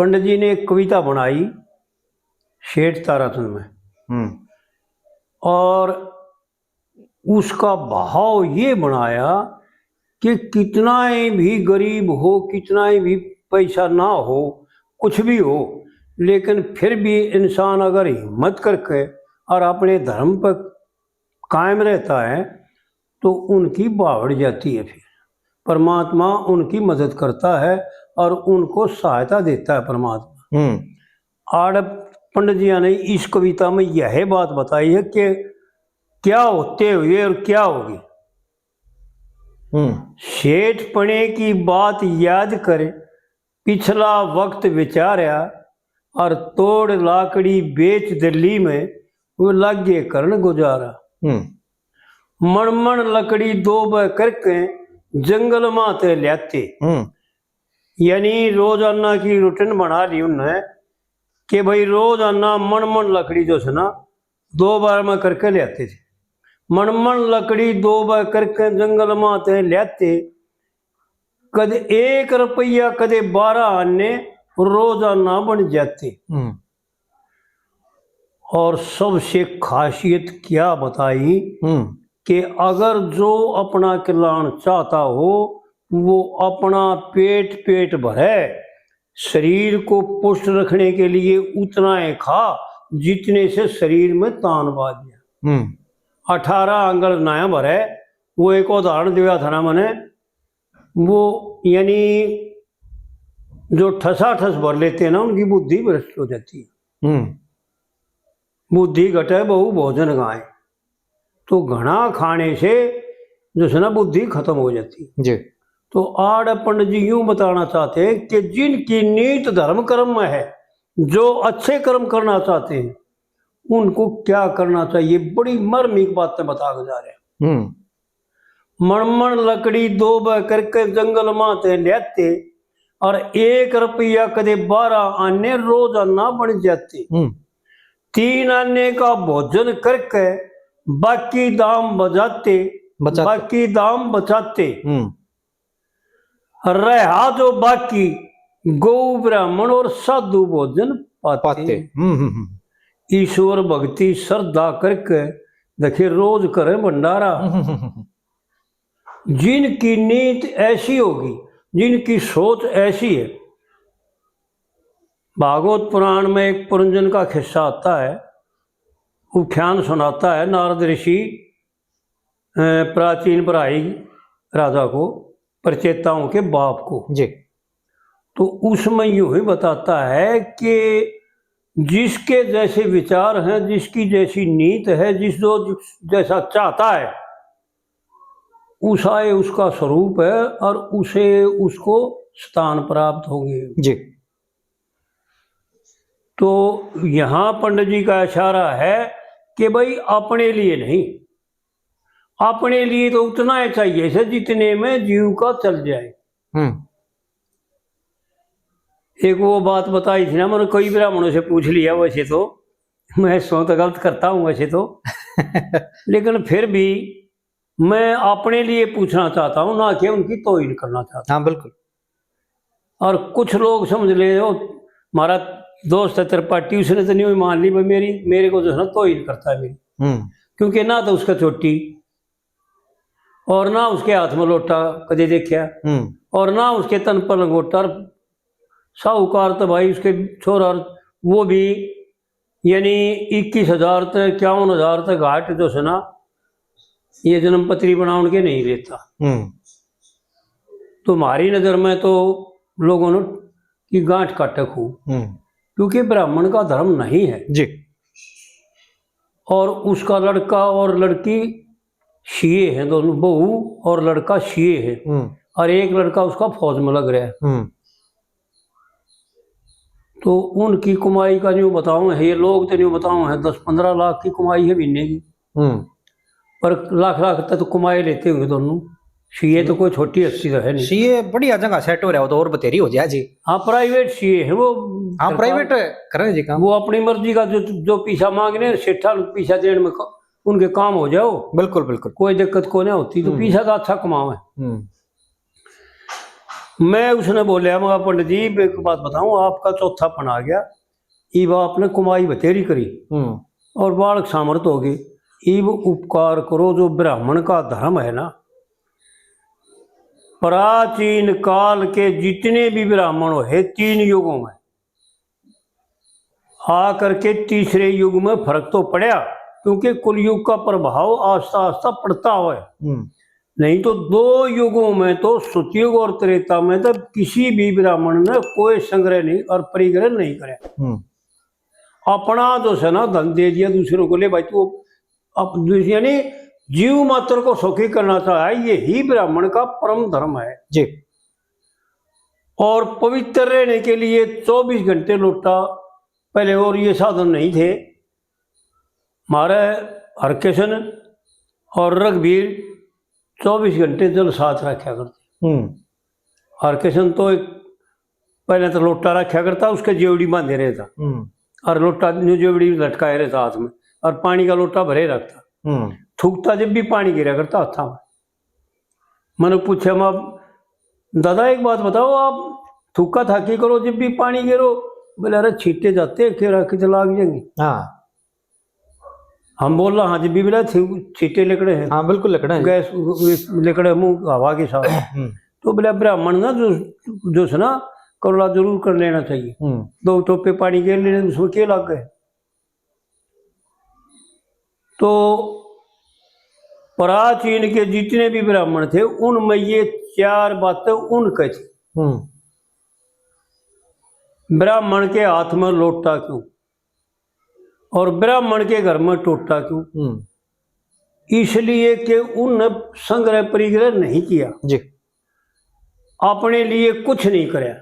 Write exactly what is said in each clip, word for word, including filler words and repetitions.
पंडित जी ने एक कविता बनाई सेठ ताराचंद में, हम्म। और उसका भाव ये बनाया कि कितना ही भी गरीब हो, कितना ही भी पैसा ना हो, कुछ भी हो, लेकिन फिर भी इंसान अगर हिम्मत करके और अपने धर्म पर कायम रहता है, तो उनकी बावड़ जाती है। फिर परमात्मा उनकी मदद करता है और उनको सहायता देता है परमात्मा। हम्म। आड़ पंडित जी ने इस कविता में यह बात बताई है कि क्या होते हुए और क्या होगी। हम्म। सेठ पने की बात याद कर, पिछला वक्त विचारया, और तोड़ लाकड़ी बेच दिल्ली में, वो लागे करण गुजारा। हम्म। मण मण लकड़ी दो ब करके जंगल माते ल्याते। हम्म। यानी रोजाना की रूटीन बना ली उनने कि भाई रोजाना मण मण लकड़ी जो है ना, दो बार में करके ले आते थे। मण मण लकड़ी दो बार करके जंगल माते ले आते, कद एक रुपया कदे बारह आने रोजाना बन जाते। हम्म। और सबसे खासियत क्या बताई हम्म। कि अगर जो अपना कल्याण चाहता हो, वो अपना पेट पेट भरे, शरीर को पुष्ट रखने के लिए उतना ही खा जितने से शरीर में तान बाज जाए। हम्म। अठारह आंगल ना भरे, वो एक उदाहरण दिया था ना मैंने, वो यानी जो ठसाठस भर लेते हैं ना, उनकी बुद्धि भ्रष्ट हो जाती है। हम्म। बुद्धि घटे बहु भोजन गाय, तो घना खाने से जो है ना बुद्धि खत्म हो जाती है। जी। तो आड़ पंडित जी यूं बताना चाहते हैं कि जिनकी नीत धर्म कर्म में है, जो अच्छे कर्म करना चाहते हैं, उनको क्या करना चाहिए, बड़ी मार्मिक बातें बता के जा रहे हैं। हम्म। मण मण लकड़ी दो ब करके जंगल माते ल्याते, और एक रुपया कदे बारह आने रोजाना बन जाते। हम्म। तीन आने का भोजन करके बाकी दाम बचाते, बचाते। बाकी दाम बचाते। हम्म। रहा जो बाकी गौ ब्राह्मण और साधु भोजन पाते। पाते। हम्म, हम्म, हम्म। ईश्वर भक्ति श्रद्धा करके देखे रोज करें भंडारा। हम्म, हम्म, हम्म। जिनकी नीत ऐसी होगी, जिनकी सोच ऐसी है। भागवत पुराण में एक पुरंजन का खिस्सा आता है, उख्यान सुनाता है नारद ऋषि, अ, प्राचीन पढ़ाई राजा को, प्रचेताओं के बाप को। जी। तो उसमें यूं ही बताता है कि जिसके जैसे विचार हैं, जिसकी जैसी नीत है, जिस जो जैसा चाहता है, उसा ये उसका स्वरूप है और उसे उसको स्थान प्राप्त होंगे। जी। तो यहाँ पंडित जी का इशारा है कि भाई, अपने लिए नहीं, अपने लिए तो उतना ही चाहिए से जितने में जीव का चल जाए। हम्म। एक वो बात बताई थी ना, मैंने कई ब्राह्मणों से पूछ लिया, वैसे तो मैं सो तो गलत करता हूँ वैसे तो, लेकिन फिर भी मैं अपने लिए पूछना चाहता हूँ, ना कि उनकी तोहिन करना चाहता। हाँ, बिल्कुल। और कुछ लोग समझ ले, "ओ, हमारा दोस्त है त्रिपाठी, उसने तो नहीं मान ली भाई मेरी, मेरे को जो है ना तोहिन करता है मेरी।" हम्म। क्योंकि ना तो उसका चोटी और ना उसके हाथ में लोटा कदे देखा हम्म। और ना उसके तन पर लंगोटा। और साहूकार तो भाई उसके छोरा, वो भी यानी इक्कीस हजार तक, इक्यावन हजार तक घाट जो है ना, ये जन्म पत्री बनावन के नहीं लेता। हम्म। तो हमारी नजर में तो लोगों ने की गांठ काटे खूब, हम्म। क्योंकि ब्राह्मण का धर्म नहीं है। जी। और उसका लड़का और लड़की सीए हैं, दोनों बहू और लड़का सीए हैं, हम्म। और एक लड़का उसका फौज में लग रहा है। हम्म। तो उनकी कमाई का न्यू बताऊं है, ये लोग तो न्यू बताऊं है, दस पन्द्रह लाख की कमाई है महीने की। हम्म। पर लाख लाख तक तो कमाई लेते होंगे दोनों। सीए तो कोई छोटी हस्ती तो है नहीं। सीए बढ़िया जगह सेट हो रहा हो तो और बतेरी हो जाए जी। हाँ, प्राइवेट सीए है वो। हाँ, सरकार, प्राइवेट करें जी काम। वो अपनी मर्जी का जो, जो पैसा मांगने, सेठा पैसा देने में क-, उनके काम हो जाओ। बिल्कुल, बिल्कुल। कोई दिक्कत को नहीं होती, तो हम्म। पैसा तो अच्छा कमाओ है। हम्म। मैं उसने बोलिया, "मगर पंडित जी, एक बात बताऊं, आपका चौथापन आ गया, इब आपने कमाई बतेरी करी हम्म। और बालक सामर्थ हो गए, इब उपकार करो, जो ब्राह्मण का धर्म है ना, प्राचीन काल के जितने भी ब्राह्मण है तीन युगों में, आ करके तीसरे युग में फर्क तो पड़ा, क्योंकि कलयुग का प्रभाव आस्ता आस्ता पड़ता हुआ है। हम्म। नहीं तो दो युगों में तो सतयुग और त्रेता में तो किसी भी ब्राह्मण ने कोई संग्रह नहीं और परिग्रह नहीं करे। हम्म। अपना जो है ना धन दे दिया दूसरों को, ले भाई तू अब दूसरे, यानी जीव मात्र को सुखी करना चाहे, यही ब्राह्मण का परम धर्म है। जी। और पवित्र रहने के लिए चौबीस घंटे लोटा पहले, और ये साधन नहीं थे। हमारे हरकिशन और रघुवीर चौबीस घंटे जल साथ रखा करते। हम्म। हरकिशन तो एक, पहले तो लोटा रखा करता, उसके जेवड़ी बांधे रहता। हम्म। और लोटा न्यू जेवड़ी लटकाए रहता हाथ में, और पानी का लोटा भरे रखता। हम्म। थूकता जब भी पानी गिरा करता हाथा में। मैंने पूछा, "मैं, दादा, एक बात बताओ, आप थूका थाकी करो, जब भी पानी गिरो?" बोले, "अरे, छींटे जाते हैं, केरा कित लाग जाएंगे।" हाँ। हम बोल रहा, "हाँ जी, भी बोला, छी-, छींटे लिकड़े हैं।" हाँ, बिल्कुल लिकड़े हैं। गैस, गैस लिकड़े मुंह हवा के साथ। हम्म। तो बोला, "ब्राह्मण ना जो, जो है ना, करोड़ा जरूर कर लेना चाहिए। हम्म। दो टोपे पानी के लेने, उसमें के लग गए?" तो प्राचीन के जितने भी ब्राह्मण थे, उनमें ये चार बातें उनके थी। हम्म। ब्राह्मण के हाथ में लोटा क्यों और ब्राह्मण के घर में टोटा क्यों? हम्म। इसलिए कि उनने संग्रह परिग्रह नहीं किया। जी। अपने लिए कुछ नहीं करया,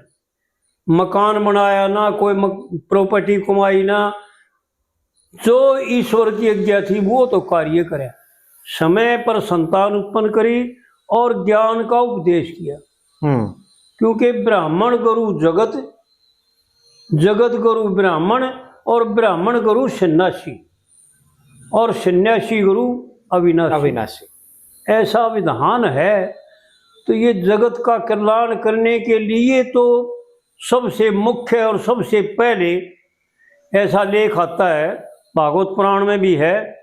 मकान बनाया ना, कोई मक-, प्रॉपर्टी कमाई ना, जो ईश्वर की आज्ञा थी वो तो कार्य करया। समय पर संतान उत्पन्न करी और ज्ञान का उपदेश किया। हम्म। क्योंकि ब्राह्मण गुरु जगत, जगत गुरु ब्राह्मण और ब्राह्मण गुरु सन्यासी और सन्यासी गुरु अविनाशी। अविनाशी। ऐसा विधान है। तो ये जगत का कल्याण करने के लिए तो सबसे मुख्य और सबसे पहले ऐसा लेख आता है, भागवत पुराण में भी है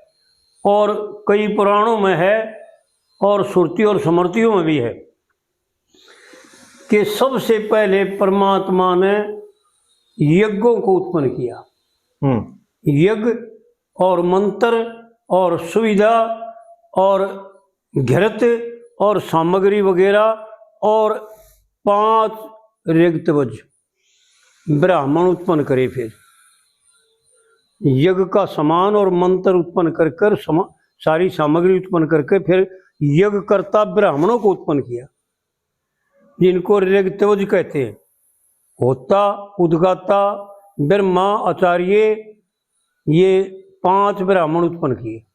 और कई पुराणों में है और श्रुति और स्मृतियों में भी है कि सबसे पहले परमात्मा ने यज्ञों को उत्पन्न किया। हम्म। यज्ञ और मंत्र और सुविधा और घृत और सामग्री वगैरह और पांच ऋग्वेद ब्राह्मण उत्पन्न करे। फिर यज्ञ का सामान और मंत्र उत्पन्न कर कर समा-, सारी सामग्री उत्पन्न करके फिर यज्ञकर्ता ब्राह्मणों को उत्पन्न किया, जिनको ऋग्वेद कहते हैं। होता, उद्गाता, ब्रह्मा, आचार्य, ये पांच ब्राह्मण उत्पन्न किए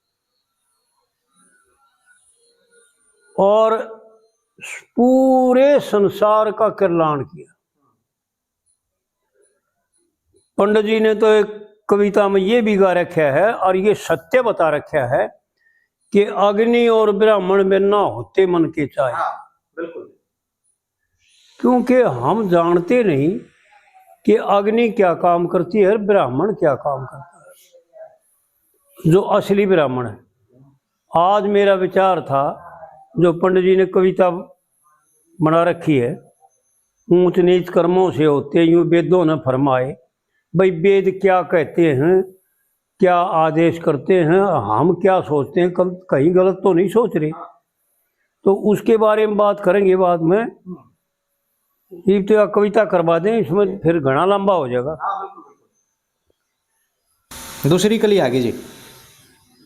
और पूरे संसार का कल्याण किया। पंडित जी ने तो एक कविता में ये भी गा रखा है और ये सत्य बता रखा है कि अग्नि और ब्राह्मण में ना होते मन के चाहे। हाँ, बिल्कुल। क्योंकि हम जानते नहीं कि अग्नि क्या काम करती है और ब्राह्मण क्या काम करता है, जो असली ब्राह्मण है। आज मेरा विचार था, जो पंडित जी ने कविता बना रखी है, ऊंच नीच कर्मों से होते यूं वेदों ने फरमाए। भाई, वेद क्या कहते हैं, क्या आदेश करते हैं, हम क्या सोचते हैं, कल-, कहीं गलत तो नहीं सोच रहे? तो उसके बारे में बात करेंगे बाद में। ये तो कविता करवा दें, इसमें फिर घना लंबा हो जाएगा। दूसरी कली आ गई जी।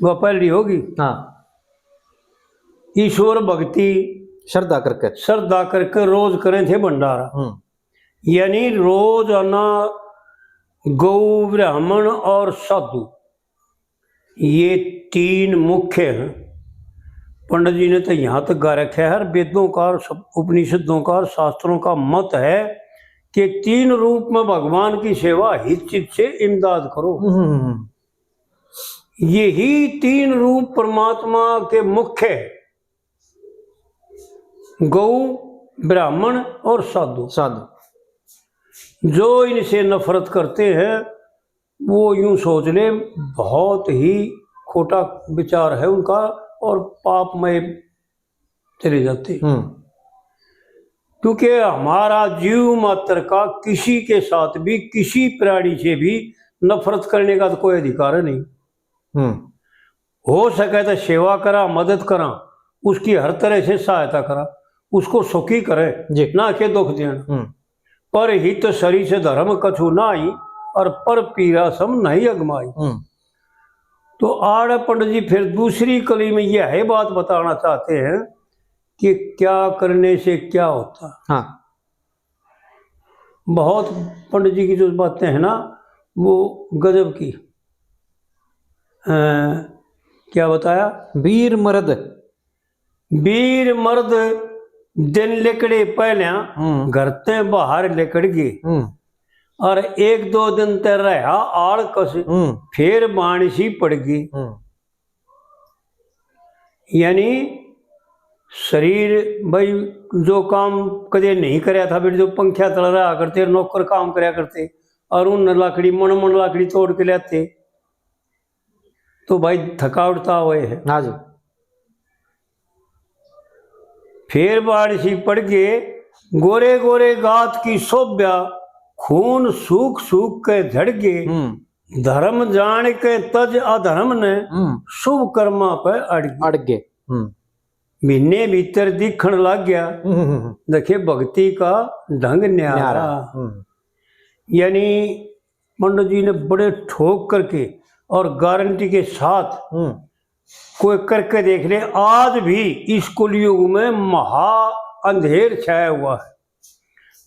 वह पहली होगी। हाँ। ईश्वर भक्ति श्रद्धा करके। श्रद्धा करके रोज करें थे भंडारा। हम्म। यानी रोजाना गौ, ब्राह्मण और साधु, ये तीन मुख्य हैं। पंडित जी ने तो यहाँ तक गा रखा है, हर वेदों का और सब उपनिषदों का और शास्त्रों का मत है कि तीन रूप में भगवान की सेवा हित चित से इमदाद करो। हम्म। यही तीन रूप परमात्मा के मुख्य हैं। गौ, ब्राह्मण और साधु। साधु। जो इनसे नफरत करते हैं, वो यूं सोच ले, बहुत ही खोटा विचार है उनका और पापमय चले जाते हैं। हम्म। क्योंकि हमारा जीव मात्र का किसी के साथ भी, किसी प्राणी से भी नफरत करने का तो कोई अधिकार नहीं। हम्म। हो सके तो सेवा करा, मदद करा, उसकी हर तरह से सहायता करा, उसको सुखी करे, जी। ना के दुख देना। हम्म। पर हित सरी से धर्म कछु नाई, और पर पीरा सम नहीं अगमाई। हम्म। तो आड़े पंडित जी फिर दूसरी कली में यह बात बताना चाहते हैं कि क्या करने से क्या होता। हाँ। बहुत पंडित जी की जो बातें हैं ना, वो गजब की। अ, क्या बताया? वीर मर्द। वीर मर्द दिन लिकड़े पहल्या, हम्म। घर ते बाहर लिकड़ गए। हम्म। और एक दो दिन ते रहा आलकस, हम्म। फिर बाणसी पड़ गई। हम्म। यानी शरीर भाई, जो काम कदे नहीं करया था, फिर जो पंख्या तल रहा करते, नौकर काम करया करते, और उन लाकड़ी, मन मन लाकड़ी तोड़ के लाते, तो भाई थकावट तो होए है। हाँ जी। फिर बारिशी पड़ गए, गोरे गोरे गात की शोभ्या, खून सूख सूख के झड़ गए। हम्म। धर्म जान के तज अधर्म ने, हम्म। शुभ कर्मा पे अड़ गए। अड़ गए। हम्म। महीने भीतर दिखण लाग गया। हम्म, हम्म, हम्म। देखे भक्ति का ढंग न्यारा। न्यारा। हम्म। यानी पंडित जी ने बड़े ठोक करके और गारंटी के साथ हम्म। कोई करके देख ले, आज भी इस कलयुग में महा अंधेर छाया हुआ है।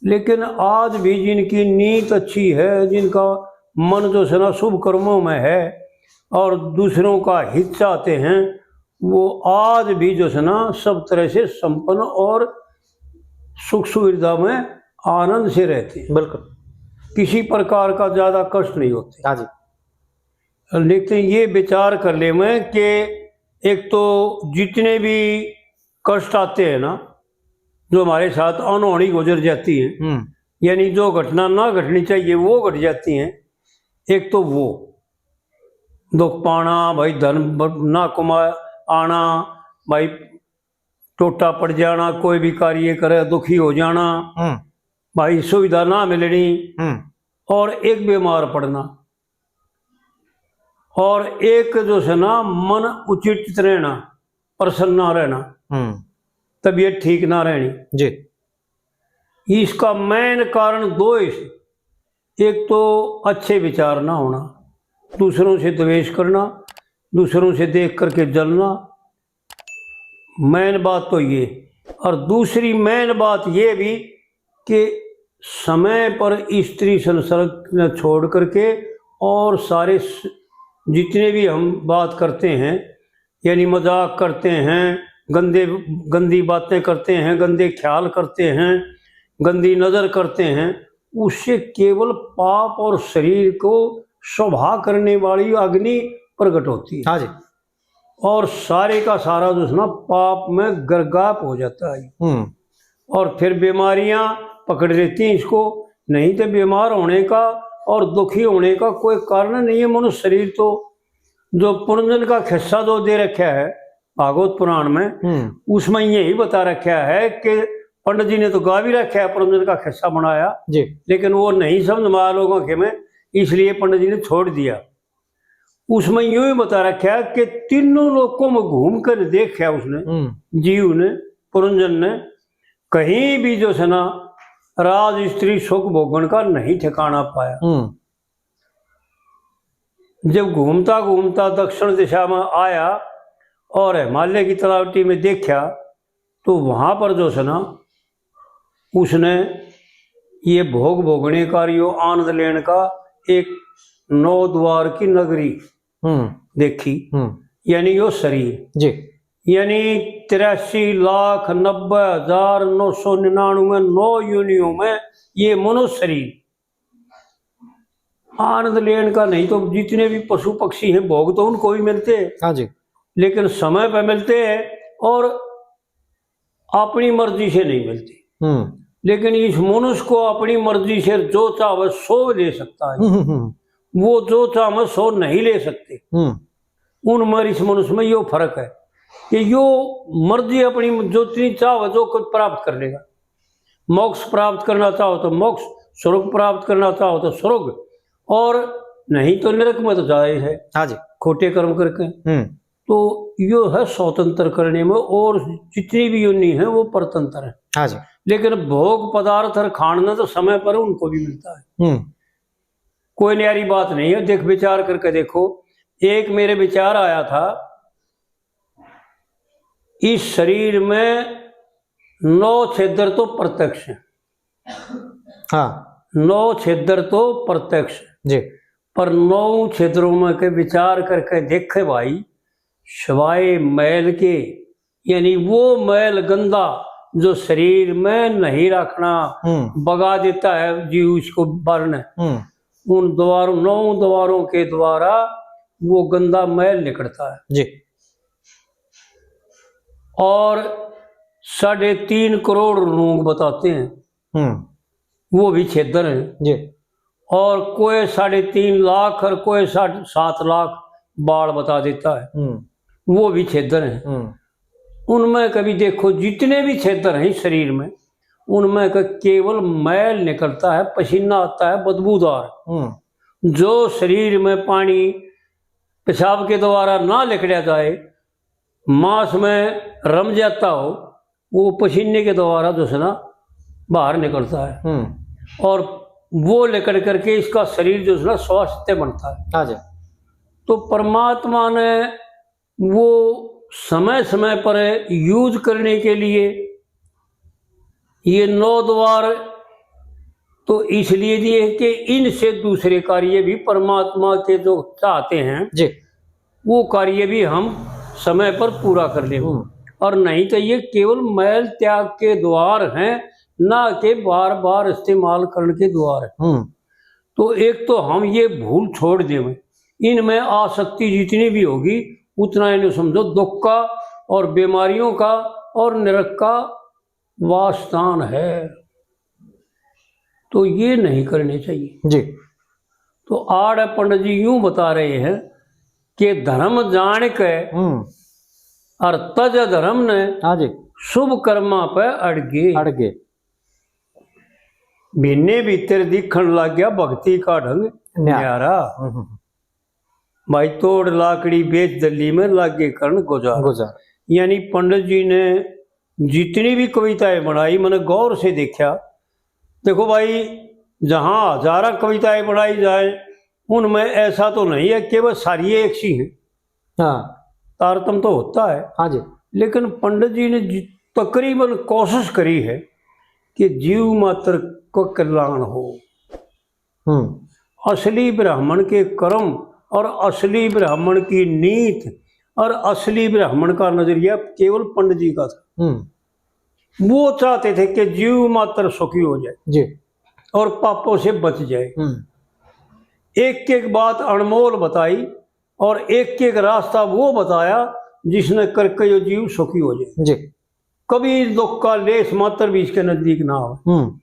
लेकिन आज भी जिनकी नीत अच्छी है, जिनका मन जो है ना शुभ कर्मों में है और दूसरों का हित चाहते हैं, वो आज भी जो है ना सब तरह से संपन्न और सुख सुविधा में आनंद से रहते हैं। बिल्कुल। किसी प्रकार का ज्यादा कष्ट नहीं होते। हाँ जी। लेकिन ये विचार कर ले मैं कि एक तो जितने भी कष्ट आते हैं ना, जो हमारे साथ अनहोनी गुजर जाती है, हम्म। यानी जो घटना ना घटनी चाहिए वो घट जाती है। एक तो वो दुख पाना, भाई धन ब-, ना कमा आना, भाई टोटा पड़ जाना, कोई भी कार्य करे दुखी हो जाना, हम्म। भाई सुविधा ना मिलनी, हम्म। और एक बीमार पड़ना, और एक जो है ना मन उचित रहना, प्रसन्न ना रहना, हम्म। तबीयत ठीक ना रहनी। जी। इसका मेन कारण दो ही से। एक तो अच्छे विचार ना होना, दूसरों से द्वेष करना, दूसरों से देख करके जलना, मेन बात तो ये। और दूसरी मेन बात ये भी कि समय पर स्त्री संसर्ग न छोड़ करके और सारे स-, जितने भी हम बात करते हैं, यानी मजाक करते हैं, गंदे, गंदी बातें करते हैं, गंदे ख्याल करते हैं, गंदी नज़र करते हैं, उससे केवल पाप और शरीर को सभा करने वाली अग्नि प्रकट होती है। हाँ जी। और सारे का सारा जो है ना पाप में गर्गाप हो जाता है। हम्म। और फिर बीमारियां पकड़ लेती हैं इसको। नहीं तो बीमार होने का और दुखी होने का कोई कारण नहीं है। मनुष्य शरीर तो जो पुनर्जन्म का खिस्सा जो दे रखा है भागवत पुराण में, हम्म। उसमें यही बता रखा है कि पंडित जी ने तो गा भी रखा है, पुनर्जन्म का खिस्सा बनाया, जी। लेकिन वो नहीं समझ में आया लोगों के में, इसलिए पंडित जी ने छोड़ दिया। उसमें यूं ही बता रखा है कि तीनों लोकों में घूम कर देखा उसने, हम्म। जीव ने, पुरंजन ने, कहीं भी जो है ना राज स्त्री सुख भोगन का नहीं ठिकाना पाया। हम्म। जब घूमता घूमता दक्षिण दिशा में आया और हिमालय की तलावटी में देखा, तो वहां पर जो है ना उसने ये भोग भोगने का और यो आनंद लेने का एक नौ द्वार की नगरी हम्म। देखी, हम्म। यानी यो शरीर। जी। यानी तिरासी लाख नब्बे हजार नौ सौ निन्यानवे नौ योनियों में ये मनुष्य शरीर। आनंद लेने का नहीं तो जितने भी पशु पक्षी हैं, भोग तो उनको भी मिलते हैं, हाँ जी। लेकिन समय पे मिलते हैं और अपनी मर्जी से नहीं मिलते। हम्म। लेकिन इस मनुष्य को अपनी मर्जी से जो चाहे सो ले सकता है। हम्म, हम्म, हम्म। वो जो चाहे सो नहीं ले सकते। हम्म। उनमें और इस मनुष्य में यो फर्क है कि यो मर्जी अपनी जो जितनी चाहे जो कुछ प्राप्त कर लेगा। मोक्ष प्राप्त करना चाहो तो मोक्ष, स्वर्ग प्राप्त करना चाहो तो स्वर्ग, और नहीं तो नरक में तो जाए है। हाँ जी। खोटे कर्म करके। हम्म। तो यो है स्वतंत्र करने में, और जितनी भी योनि है वो परतंत्र है। हाँ जी। लेकिन भोग पदार्थ और खान ना तो समय पर उनको भी मिलता है। हम्म। कोई न्यारी बात नहीं है। देख, विचार करके देखो, एक मेरे विचार आया था, इस शरीर में नौ छेदर तो प्रत्यक्ष है। हाँ। नौ छेदर तो प्रत्यक्ष है। जी। पर नौ छेदरों में के विचार करके देखे भाई, सिवाय मैल के, यानी वो मैल गंदा जो शरीर में नहीं रखना, हम्म। बगा देता है जी उसको बारने, हम्म। उन द्वारों, नौ द्वारों के द्वारा वो गंदा मैल निकलता है। जी। और साढ़े तीन करोड़ रोग बताते हैं, हम्म। वो भी छेदर हैं। जी। और कोई साढ़े तीन लाख और कोई साढ़े सात लाख बाल बता देता है, हम्म। वो भी छेदर हैं। हम्म। उनमें कभी देखो, जितने भी छेदर हैं शरीर में, उनमें का केवल मैल निकलता है, पसीना आता है बदबूदार। हम्म। जो शरीर में पानी पेशाब के द्वारा ना लिकड़ा जाए, मांस में रम जाता हो, वो पसीने के द्वारा जो है ना बाहर निकलता है। हम्म। और वो निकल करके इसका शरीर जो है ना स्वास्थ्य बनता है। हाँ जी। तो परमात्मा ने वो समय समय पर यूज करने के लिए ये नौ द्वार तो इसलिए दिए कि इनसे दूसरे कार्य भी परमात्मा के जो चाहते हैं जी। वो कार्य भी हम समय पर पूरा कर लें। हम्म। और नहीं तो ये केवल मैल त्याग के द्वार हैं, ना के बार बार इस्तेमाल करने के द्वार हैं। हम्म। तो एक तो हम ये भूल छोड़ दें, इनमें आसक्ति जितनी भी होगी उतना इन्हें समझो दुख का और बीमारियों का और नरक का वासस्थान है, तो ये नहीं करने चाहिए जी। तो आड़ पंडित जी यूं बता रहे हैं कि धर्म जान के हम्म। और तज धर्म ने हाँ जी। शुभ कर्मा पे अड़गे। अड़गे। महीने भीतर दिखण लग गया भक्ति का ढंग न्या-, न्यारा। हम्म, हम्म। भाई तोड़ लाकड़ी बेच दली में लागे करण गुजार। गुजार। यानी पंडित जी ने जितनी भी कविताएं बनाई, मैंने गौर से देखा। देखो भाई, जहां हजारा कविताएं बनाई जाए, उनमें ऐसा तो नहीं है कि वह सारी एक सी हैं। हाँ। तारतम तो होता है। हाँ जी। लेकिन पंडित जी ने जि-, तकरीबन कोशिश करी है कि जीव मात्र को कल्याण हो। हम्म। असली ब्राह्मण के कर्म और असली ब्राह्मण की नीत और असली ब्राह्मण का नजरिया केवल पंडित जी का था। हम्म। वो चाहते थे कि जीव मात्र सुखी हो जाए जी। और पापों से बच जाए। हम्म। एक एक बात अनमोल बताई और एक एक रास्ता वो बताया जिसने करके ये जीव सुखी हो जाए। जी। कभी दुख का लेस मात्र भी इसके नजदीक ना हो। हम्म।